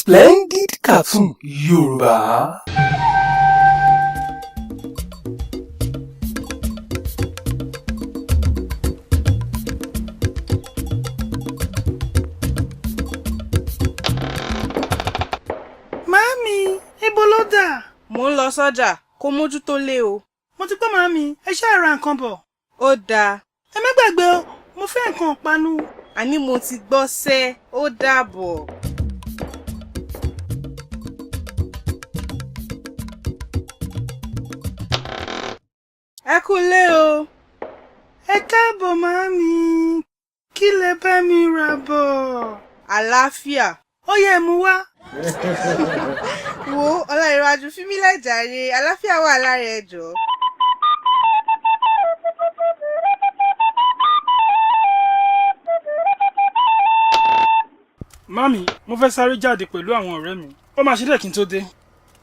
Splendid Cartoon Yorùbá. Màámi, ibo ló dà? Mò ń lọ sọ́jà, kó mójútó lé o. Mo ti gbọ́ màámi, ẹ ṣáà ra nǹkan bọ̀. Ó dáa. Ẹ má gbàgbé o, mo fẹ́ nǹkan ìpanu. Àní mo ti gbọ́ sẹ́, ó dàbọ̀. Ẹ kú lé o. Ẹ káàbọ̀ màámi, kí lẹ bá mi rà bọ̀? Àlàáfíà. Ó yẹ mú wá. Wo Ọláìrọ̀ájú fi mí lẹ̀ jàre, àlàáfíà wà lára ẹ jọ̀ọ́. Mami, mo fẹ́ sáré jáde pẹ̀lú àwọn ọ̀rẹ́ mi. Ó máa ṣe díẹ̀ kí n tó dé.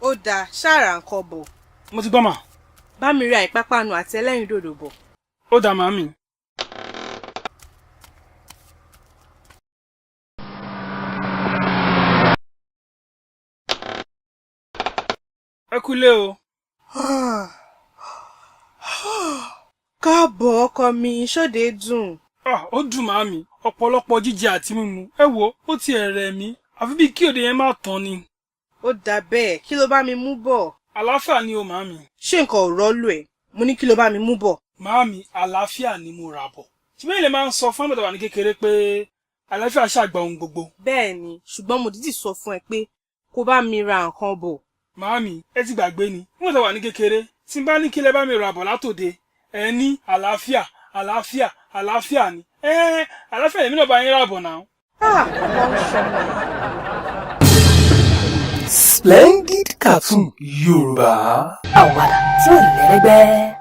Ó dáa, ṣáà ra nǹkan bọ̀. Mo ti gbọ́ mà. Bá mi ra ìpápánu àti ẹlẹ́rìndòdò bọ̀. Ó dáa màámi. Ẹ kúlé o. Káàbọ̀ ọkọ mi, ṣóde dùn? Ah, ó dùn màámi. Ọ̀pọ̀lọpọ̀ jíjẹ àti mímu. Ẹ wo, ó ti ẹ̀rẹ̀ mi. Àfi bíi kí òde yẹn má tán ni. Ó dáa bẹ́ẹ̀, kí ló bá mi mú bọ̀? Àlàáfíà ni o màámi. Ṣé nǹkan ò rọ́lù ẹ̀? Mo ní kí ló bá mi mú bọ̀? Màámi, àlàáfíà ni mo rà bọ̀. Ṣùgbọ́n ilé máa ń sọ fún àgbàdo wà ní kékeré pé àlàáfíà ṣàgbà ohun gbogbo. Bẹ́ẹ̀ ni, ṣùgbọ́n mo dídì sọ fún ẹ pé kó bá mi ra nǹkan bọ̀. Màámi, ẹ ti gbàgbé ni. Nígbà tó wà ní kékeré, tí n bá ní kí lẹ bá mi rà bọ̀ látòde, ẹ ní àlàáfíà, àlàáfíà, àlàáfíà ni. Ẹ àlàáfíà lèmi náà bá yín rà bọ̀ náà. Ah, ọmọ ń ṣọmọ. Splendid Cartoon Yorùbá. Àwàdà tí ò lẹ́lẹ́gbẹ́.